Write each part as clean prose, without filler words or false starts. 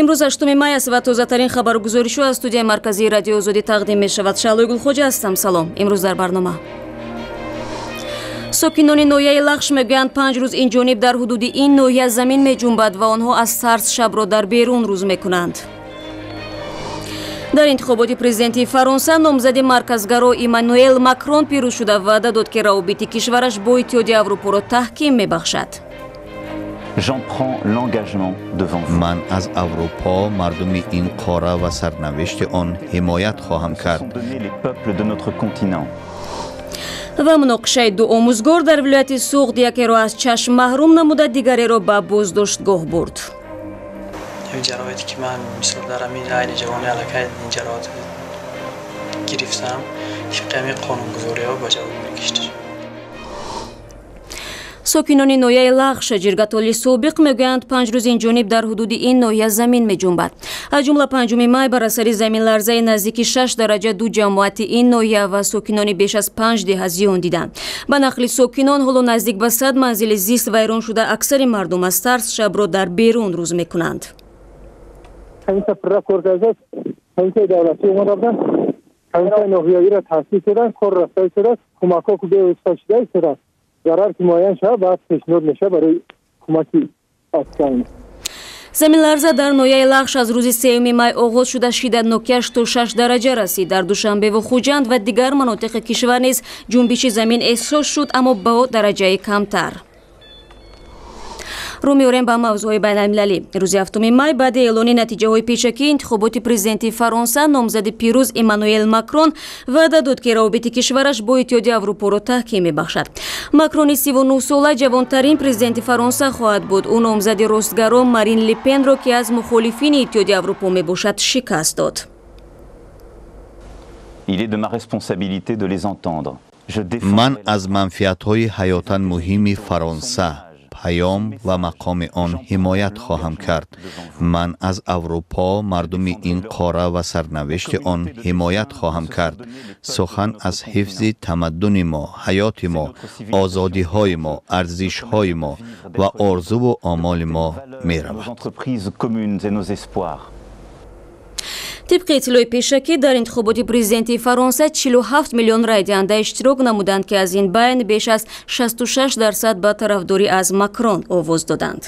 Имрӯз 8 май аст ва тозатарин хабаргузоришҳо аз студияи марказии Радиои Озодӣ тақдим мешавад. Шаҳлои Гулхоҷа ҳастам. Салом. Имрӯз дар барнома. Сокинони ноҳияи Лахш мегӯянд, 5 рӯз ин ҷониб дар ҳудуди ин ноҳия замин меҷунбад ва онҳо аз тарс шабро дар берун рӯз мекунанд. Дар интихоботи президентии Фаронса номзади марказгаро Иммануэл Макрон пирӯз шуда ваъда дод, ки равобити кишвараш бо Иттиҳоди Аврупоро таҳким мебахшад. J'en prends l'engagement devant vous. Ман аз Аврупо, мардуми ин қора ва сарнавишти он ҳимоят хоҳам кард. Les peuples de notre continent. Ва муноқишаи ду омӯзгор дар вилояти Суғд якеро аз чашм маҳрум намуда, дигареро ба боздоштгоҳ бурд. Ин ҷароҳате ки ман мисол дар ҳамин айни ҷавони аллакай ин ҷароҳат гирифтам, тибқи ҳамин қонунгузориҳо ба ҷавоб мекашида шуд. Сокинони ноҳияи Лахш, ҷиргатоли собиқ, мегӯянд, 5 рӯз ин ҷониб дар ҳудуди ин ноҳия замин меҷунбад. Аз ҷумла 5 май бар асари заминларзаи наздики 6 дараҷа ду ҷамоати ин ноҳия ва сокинони беш аз 5 деҳа зиён диданд. Ба нақли сокинон, ҳоло наздик ба 100 манзили зист вайрон шуда, аксари мардум аз тарс шабро дар берун рӯз мекунанд. Комиссия пурра кор кардааст, комиссияи давлатӣ омада буданд, комиссияи ноҳиявиро таъсис доданд, кор рафта истодааст, кӯмакҳо ку бевосита шуда истодааст. Зарар ки муайян шавад, баъд пешниҳод мешавад барои кӯмаки аскарӣ. Заминларза дар ноҳияи Лахш аз рӯзи 3 май оғоз шуда, шиддатнокиаш то 6 дараҷа расид. Дар Душанбеву Хуҷанд ва дигар манотиқи кишвар низ ҷунбиши замин эҳсос шуд, аммо ба дараҷаи камтар. Рӯ меорем ба мавзӯъҳои байналмилалӣ. Рӯзи 7 май баъди эълони натиҷаҳои пешакии интихоботи президентии Фаронса номзади пирӯз Эммануэл Макрон ваъда дод, ки равобити кишвараш бо Иттиҳоди Аврупоро таҳким мебахшад. Макрони 39сола ҷавонтарин президенти Фаронса хоҳад буд. Ӯ номзади ростгаро Марин Лепенро, ки аз мухолифини Иттиҳоди Аврупо мебошад, шикаст дод. Il est de ma responsabilité de les entendre. Ман аз манфиатҳои ҳаётан муҳими Фаронса, паём ва мақоми он ҳимоят хоҳам кард. Ман аз Аврупо, мардуми ин қора ва сарнавишти он ҳимоят хоҳам кард. Сухан аз ҳифзи тамаддуни мо, ҳаёти мо, озодиҳои мо, арзишҳои мо ва орзуву омоли мо меравад. Тибқи иттилои пешакӣ, дар интихоботи президентии Фаронса 47 миллион райдиҳанда иштирок намуданд, ки аз ин байн беш аз 66% ба тарафдорӣ аз Макрон овоз доданд.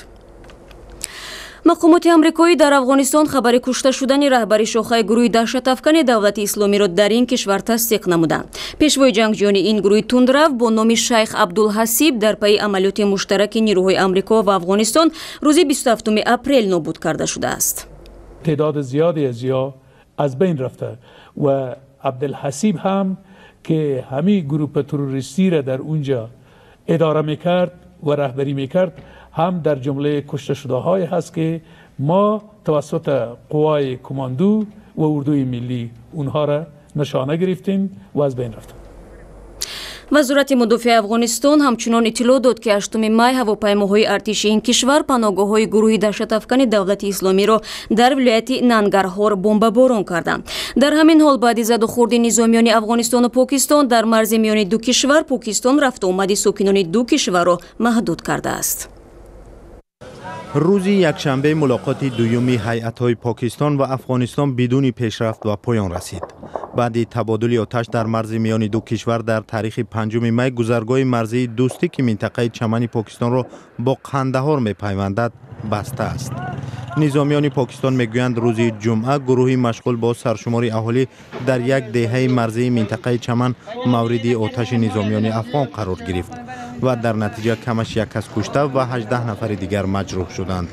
Мақомоти амрикоӣ дар Афғонистон хабари кушта шудани раҳбари шохаи гурӯҳи даҳшатафкани Давлати Исломиро дар ин кишвар тасдиқ намуданд. Пешвои ҷангҷӯёни ин гурӯҳи тундрав бо номи Шайх Абдулҳасиб дар пайи амалиёти муштараки нирӯҳои Амрико ва Афғонистон рӯзи 27 апрел нобуд карда шудааст. تعداد زیادی از یا از بین رفته و عبدالحسیب هم که همین گروه تروریستی را در اونجا اداره میکرد و رهبری میکرد، هم در جمله کشته شده های هست که ما توسط قوای کماندو و اردوی ملی اونها را نشانه گرفتیم و از بین رفتیم. Вазорати мудофиаи Афғонистон ҳамчунон иттилоъ дод, ки 8 май ҳавопаймоҳои артиши ин кишвар паноҳгоҳҳои гурӯҳи даҳшатафкани Давлати Исломиро дар вилояти Нангарҳор бомбаборон карданд. Дар ҳамин ҳол, баъди задухӯрди низомиёни Афғонистону Покистон дар марзи миёни ду кишвар, Покистон рафтуомади сокинони ду кишварро маҳдуд кардааст. Рӯзи якшанбе мулоқоти дуюми ҳайатҳои Покистон ва Афғонистон бидуни пешрафт ба поён расид. Баъди табодули оташ дар марзи миёни ду кишвар дар таърихи 5 май, гузаргоҳи марзии Дӯстӣ, ки минтақаи Чамани Покистонро бо Қандаҳор мепайвандад, баста аст. Низомиёни Покистон мегӯянд, рӯзи ҷумъа гурӯҳи машғул бо саршумори аҳолӣ дар як деҳаи марзии минтақаи Чаман мавриди оташи низомиёни афғон қарор гирифт ва дар натиҷа камаш як кас кушта ва 18 нафари дигар маҷрӯҳ шуданд.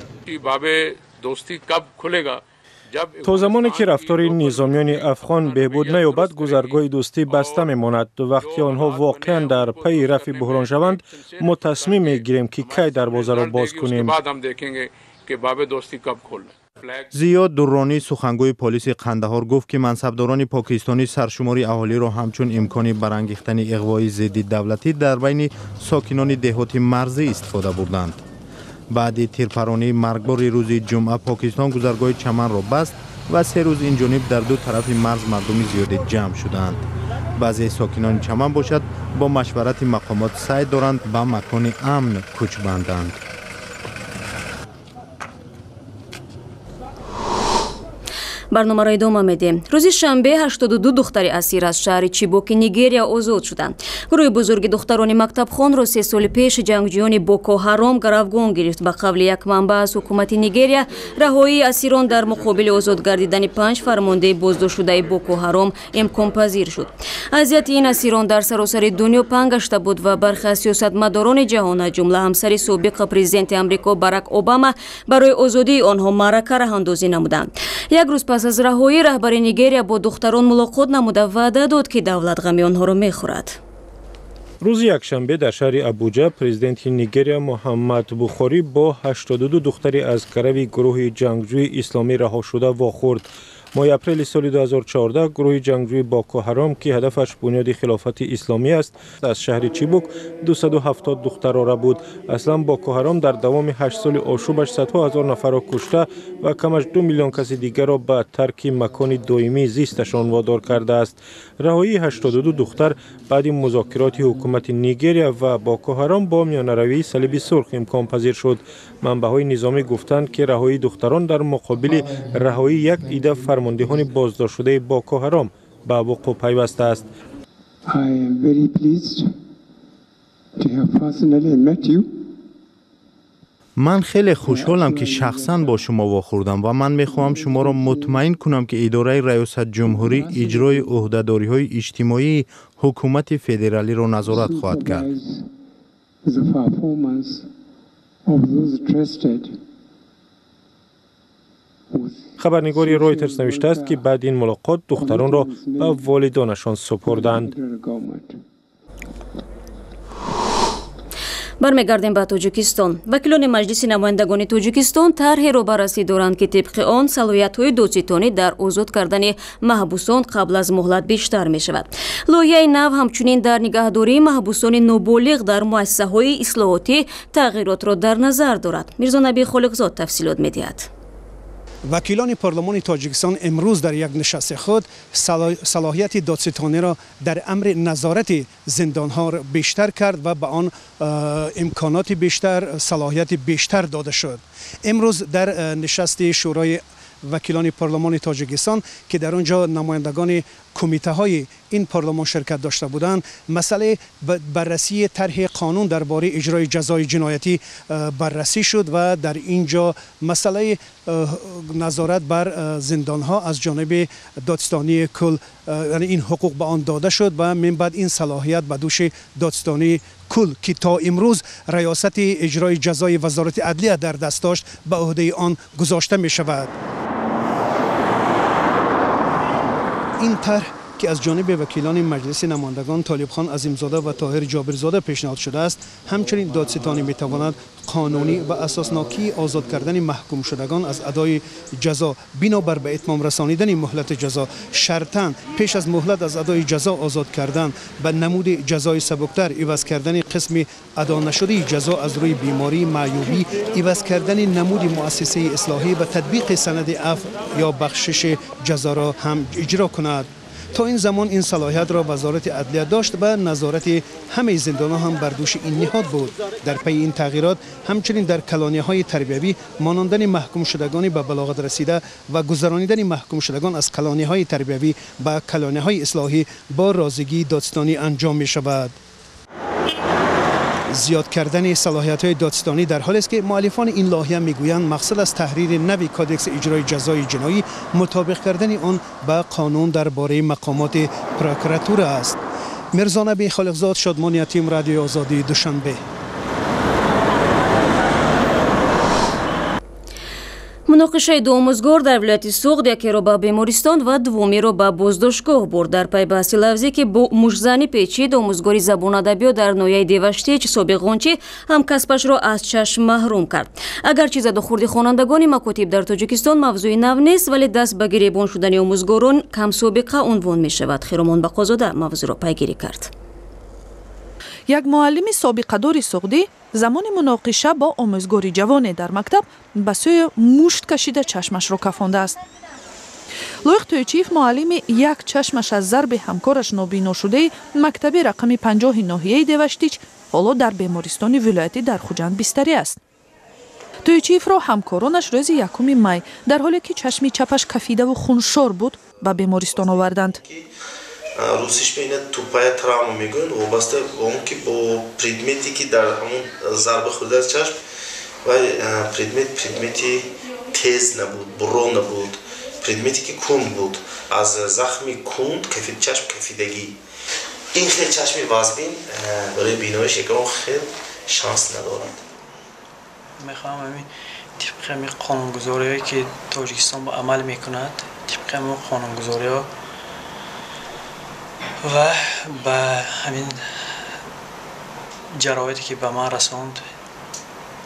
То замоне ки рафтори низомиёни афғон беҳбуд наёбад, гузаргоҳи Дӯстӣ баста мемонад. Вақти онҳо воқеан дар пайи рафъи буҳрон шаванд, мо тасмим мегирем, ки кай дарвозаро боз кунем. Зиёд Дурронӣ, сухангӯи полиси Қандаҳор, гуфт, ки мансабдорони покистонӣ саршумори аҳолиро ҳамчун имкони барангехтани иғвои зидди давлатӣ дар байни сокинони деҳоти марзӣ истифода бурданд. Баъди тирпаронии маргбори рӯзи ҷумъа Покистон гузаргоҳи Чаманро баст ва 3 рӯз ин ҷониб дар ду тарафи марз мардуми зиёде ҷамъ шуданд. Баъзе сокинони Чаман бошад, бо машварати мақомот саъй доранд ба макони амн кӯч банданд. Барномаро идома медиҳем. Рӯзи шанбе 82 духтари асир аз шаҳри Чибоки Нигерия озод шуданд. Гурӯҳи бузурги духтарони мактабхонро 3 соли пеш ҷангҷӯёни Боко Ҳаром гаравгон гирифт. Ба қавли як манбаъ аз ҳукумати Нигерия, раҳоии асирон дар муқобили озод гардидани 5 фармондеҳи боздоштшудаи Боко Ҳаром имконпазир шуд. Азияти ин асирон дар саросари дунё паҳн гашта буд ва бархе аз сиёсатмадорони ҷаҳон, аз ҷумла ҳамсари собиқ президенти Амрико Барак Обама, барои озодии онҳо маърака раҳандозӣ намуданд. Як рӯз пас аз раҳоӣ раҳбари Нигерия бо духтарон мулоқот намуда ваъда дод, ки давлат ғами онҳоро мехӯрад. Рӯзи якшанбе дар шаҳри Абуҷа президенти Нигерия Муҳаммад Бухорӣ бо 82 духтари аз гарави гурӯҳи ҷангҷӯи исломӣ раҳошуда вохӯрд. Моҳи апрели соли 2014 гурӯҳи ҷангҷӯи Боко Ҳаром, ки ҳадафаш бунёди хилофати исломӣ аст, аз шаҳри Чибук 270 духтарро рабуд. Аслан Боко Ҳаром дар давоми 8 соли ошӯбаш садҳо ҳазор нафарро кушта ва камаш 2 миллион каси дигарро ба тарки макони доимии зисташон водор кардааст. Раҳоии 82 духтар баъди музокироти ҳукумати Нигерия ва Боко Ҳаром бо миёнаравии Салиби Сурх имконпазир шуд. Манбаъҳои низомӣ гуфтанд, ки раҳоии духтарон дар муқобили раҳоии як ида фармондеҳони боздоштшудаи Боко Ҳаром ба вуқӯъ пайвастааст. Ман хеле хушҳолам, ки шахсан бо шумо вохӯрдам ва ман мехоҳам шуморо мутмаин кунам, ки идораи раёсатҷумҳурӣ иҷрои ӯҳдадориҳои иҷтимоии ҳукумати федералиро назорат хоҳад кард. Хабарнигори Ройтерс навиштааст, ки баъди ин мулоқот духтаронро ба волидонашон супурданд. Бармегардем ба Тоҷикистон. Вакилони Маҷлиси намояндагони Тоҷикистон тарҳеро баррасӣ доранд, ки тибқи он салоҳиятҳои додситонӣ дар озод кардани маҳбусон қабл аз муҳлат бештар мешавад. Лоиҳаи нав ҳамчунин дар нигаҳдории маҳбусони ноболиғ дар муассисаҳои ислоҳотӣ тағйиротро дар назар дорад. Мирзонаби Холиқзод тафсилот медиҳад. Вакилони парлумони Тоҷикистон имрӯз дар як нишасти худ салоҳияти додситониро дар амри назорати зиндонҳо бештар кард ва ба он имконоти бештар, салоҳияти бештар дода шуд. Имрӯз дар нишасти Шӯрои вакилони парлумони Тоҷикистон, ки дар он ҷо намояндагони кумитаҳои ин парлумон ширкат дошта буданд, масъалаи баррасии тарҳи қонун дар бораи иҷрои ҷазои ҷиноятӣ баррасӣ шуд ва дар ин ҷо масъалаи назорат бар зиндонҳо аз ҷониби додситонии кул, яъне ин ҳуқуқ ба он дода шуд ва мин баъд ин салоҳият ба дӯши додситонии кул, ки то имрӯз раёсати иҷрои ҷазои Вазорати адлия дар даст дошт, ба ӯҳдаи он гузошта мешавад. Ин тарҳ, ки аз ҷониби вакилони Маҷлиси намояндагон Толибхон Азимзода ва Тоҳир Ҷобирзода пешниҳод шудааст, ҳамчунин додситонӣ метавонад қонунӣ ва асоснокии озод кардани маҳкумшудагон аз адои ҷазо бинобар ба итмом расонидани муҳлати ҷазо, шартан пеш аз муҳлат аз адои ҷазо озод кардан, ба намуди ҷазои сабуктар иваз кардани қисми адо нашудаи ҷазо аз рӯи бемории маъюбӣ, иваз кардани намуди муассисаи ислоҳӣ ва татбиқи санади афв ё бахшиши ҷазоро ҳам иҷро кунад. То ин замон ин салоҳиятро Вазорати адлия дошт ва назорати ҳамаи зиндонҳо ҳам бар дӯши ин ниҳод буд. Дар пайи ин тағйирот ҳамчунин дар калониҳои тарбиявӣ монондани маҳкумшудагони ба балоғат расида ва гузаронидани маҳкумшудагон аз калониҳои тарбиявӣ ба калониҳои ислоҳӣ бо розигии додситонӣ анҷом мешавад. Зиёд кардани салоҳиятҳои додситонӣ дар ҳолест, ки муаллифони ин лоиҳа мегӯянд мақсад аз таҳрири нави кодекси иҷрои ҷазои ҷиноӣ мутобиқ кардани он ба қонун дар бораи мақомоти прокуратура аст. Мирзонаби Холиқзод, Шодмон Ятим, Радиои Озодӣ, Душанбе. Муноқишаи ду омӯзгор дар вилояти Суғд якеро ба бемористон ва дуввумиро ба боздоштгоҳ бурд. Дар пай баҳси лафзӣ, ки бо муштзанӣ печид, омӯзгори забонадабиёт дар ноҳияи Деваштич собиқ Ғончӣ ҳамкасбашро аз чашм маҳрум кард. Агарчи задухӯрди хонандагони макотиб дар Тоҷикистон мавзӯи нав нест, вале даст ба гиребон шудани омӯзгорон камсобиқа унвон мешавад. Хиромон Бақозода мавзӯъро пайгирӣ кард. Як муаллими собиқадори суғдӣ замони муноқиша бо омӯзгори ҷавоне дар мактаб ба сӯи мушт кашида чашмашро кафондааст. Лоиқ Тӯйчиев муаллими як чашмаш аз зарби ҳамкораш нобиношудаи мактаби рақами 50 ноҳияи Деваштич ҳоло дар бемористони вилоятӣ дар Хуҷанд бистарӣ аст. Тӯйчиевро ҳамкоронаш рӯзи 1 май дар ҳоле ки чашми чапаш кафидаву хуншор буд ба бемористон оварданд. Русиш ба ина тупая травма мегӯянд, вобаста ба он ки бо предмете ки дар ҳамон зарба хӯрдааст чашм, вай предмет предмети тез набуд, буро набуд, предмете ки кунд буд, аз захми кунд чашм кафидагӣ. Ин хел чашми вазбин барои биноиш ягон хел шанс надорад. Мехоҳам ҳамин тибқи ҳамин қонунгузориҳое ки Тоҷикистон ба амал мекунад, тибқи ҳамин қонунгузориҳо ва ба ҳамин ҷароҳате ки ба ман расонд,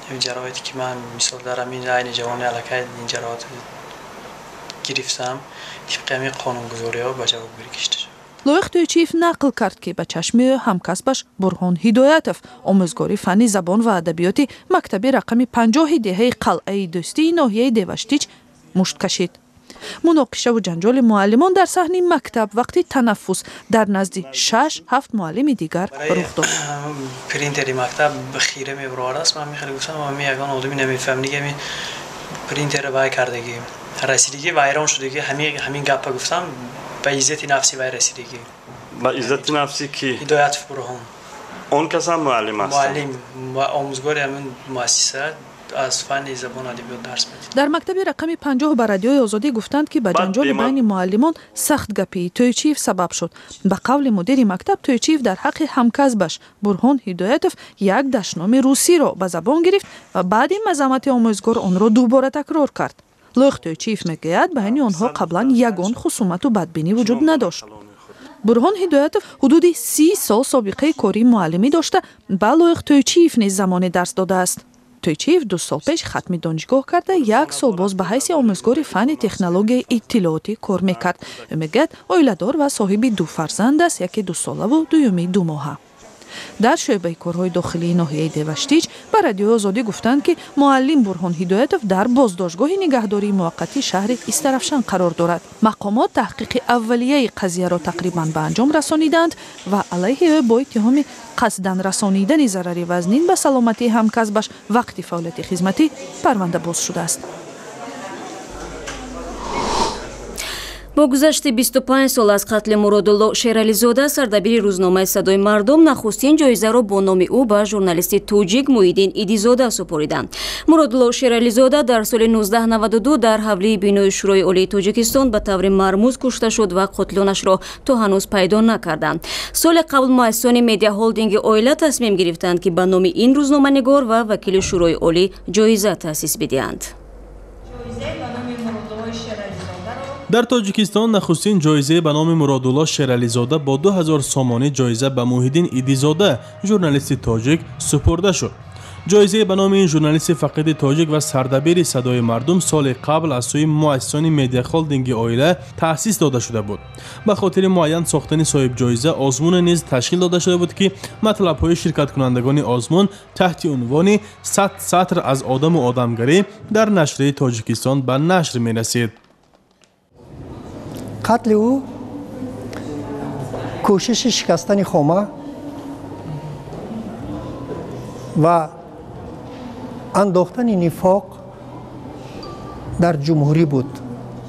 ҳамин ҷароҳате ки ман мисол дар ҳамин айни ҷавони аллакай ин ҷароҳат гирифтам, тибқи ҳамин қонунгузориҳо ба ҷавобгарӣ кашида шавад. Лоиқ Тӯйчиев нақл кард, ки ба чашми ӯ ҳамкасбаш Бурҳон Ҳидоятов, омӯзгори фанни забон ва адабиёти мактаби рақами 50 деҳаи Қалъаи Дӯстии ноҳияи Деваштич мушт кашид. Муноқишаву ҷанҷоли муаллимон дар саҳни мактаб вақти танаффус дар назди 6-7 муаллими дигар рух дод. Принтери мактаб хира мебаровардааст. Ман мехеле гуфтам, ами ягон одами намефаҳм, дига ами принтерро вай кардагӣ, расидагӣ, вайрон шудагӣ, ҳамин гапа гуфтам, ба иззати нафси вай расидагӣ. Ба иззати нафси кӣ? Ҳидоятов Бурҳон. Он кас ҳам муаллим аст? Муаллим ва омӯзгори ҳамин муассиса, аз фанни забон адабиёт дарс медиҳад. Дар мактаби рақами 50 ба Радиои Озодӣ гуфтанд, ки ба ҷанҷоли байни муаллимон сахтгапии Тӯйчиев сабаб шуд. Ба қавли мудири мактаб, Тӯйчиев дар ҳаққи ҳамкасбаш Бурҳон Ҳидоятов як дашноми русиро ба забон гирифт ва баъди мазаммати омӯзгор онро дубора такрор кард. Лоиқ Тӯйчиев мегӯяд, байни онҳо қаблан ягон хусумату бадбинӣ вуҷуд надошт. Бурҳон Ҳидоятов ҳудуди 30 сол собиқаи кории муаллимӣ дошта, ба Лоиқ Тӯйчиев низ замоне дарс додааст. Тӯйчиев 2 сол пеш хатми донишгоҳ карда, 1 сол боз ба ҳайси омӯзгори фанни технологияи иттилоотӣ кор мекард. Ӯ мегӯяд, оиладор ва соҳиби 2 фарзанд аст, яке 2 солаву дуюми 2 моҳа. Дар шӯъбаи корҳои дохилии ноҳияи Деваштич ба Радиои Озодӣ гуфтанд, ки муаллим Бурҳон Ҳидоятов дар боздоштгоҳи нигаҳдории муваққатии шаҳри Истарафшан қарор дорад. Мақомот таҳқиқи аввалияи қазияро тақрибан ба анҷом расониданд ва алайҳи ӯ бо иттиҳоми қасдан расонидани зарари вазнин ба саломатии ҳамкасбаш вақти фаъолияти хизматӣ парванда боз шудааст. Бо гузашти 25 сол аз қатли Муродулло Шерализода, сардабири рӯзномаи Садои мардум нахустин ҷоизаро бо номи ӯ ба журналисти тоҷик Муҳиддин Идизода супориданд. Муродулло Шерализода дар соли 1992 дар ҳавлии бинои Шӯрои Олии Тоҷикистон ба таври мармуз кушта шуд ва қотилонашро то ҳанӯз пайдо накарданд. Соли қабл муассисони медиаҳолдинги Оила тасмим гирифтанд, ки ба номи ин рӯзноманигор ва вакили Шӯрои Олӣ ҷоиза таъсис бидиҳанд. Дар Тоҷикистон нахустин ҷоизае ба номи Муродулло Шерализода бо 2000 сомонӣ ҷоиза ба Муҳиддин Идизода, журналисти тоҷик, супурда шуд. Ҷоизае ба номи ин журналисти фақиди тоҷик ва сардабири Садои мардум соли қабл аз сӯи муассисони медиахолдинги Оила таъсис дода шуда буд. Ба хотири муайян сохтани соҳибҷоиза озмуне низ ташкил дода шуда буд, ки матлабҳои ширкаткунандагони озмун таҳти унвони 100 сатр аз одаму одамгарӣ дар нашрияи Тоҷикистон ба нашр мерасид. Қатли ӯ кӯшиши шикастани хома ва андохтани нифоқ дар ҷумҳурӣ буд.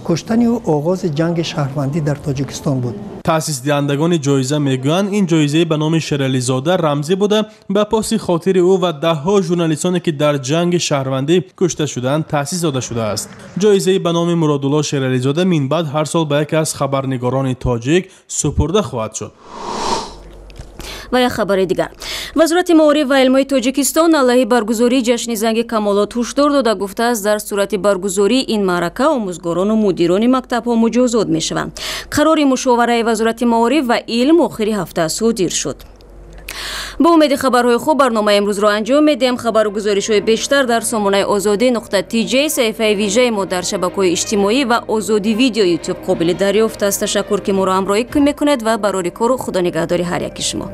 Куштани ӯ оғози ҷанги шаҳрвандӣ дар Тоҷикистон буд. Таъсисдиҳандагони ҷоиза мегӯянд, ин ҷоизаи ба номи Шерализода рамзӣ буда, ба поси хотири ӯ ва даҳҳо журналистоне, ки дар ҷанги шаҳрвандӣ кушта шудаанд, таъсис дода шудааст. Ҷоизаи ба номи Муродулло Шерализода минбаъд ҳар сол ба яке аз хабарнигорони тоҷик супурда хоҳад шуд. Ва як хабари дигар. Вазорати маориф ва илмҳои Тоҷикистон алайҳи баргузории ҷашни занги камолот ҳушдор дода, гуфтааст, дар сурати баргузории ин маърака омӯзгорону мудирони мактабҳо муҷозот мешаванд. Қарори мушовараи Вазорати маориф ва илм охири ҳафта содир шуд. Бо умеди хабарҳои хуб барномаи имрӯзро анҷом медиҳем. Хабару гузоришҳои бештар дар сомонаи озодӣ.тj, саҳифаи вижаи мо дар шабакаҳои иҷтимоӣ ва Озодӣ видео ютуб қобили дарёфт аст. Ташаккур, ки моро ҳамроҳӣ мекунед ва барори кору худонигаҳдори ҳар яки шумо.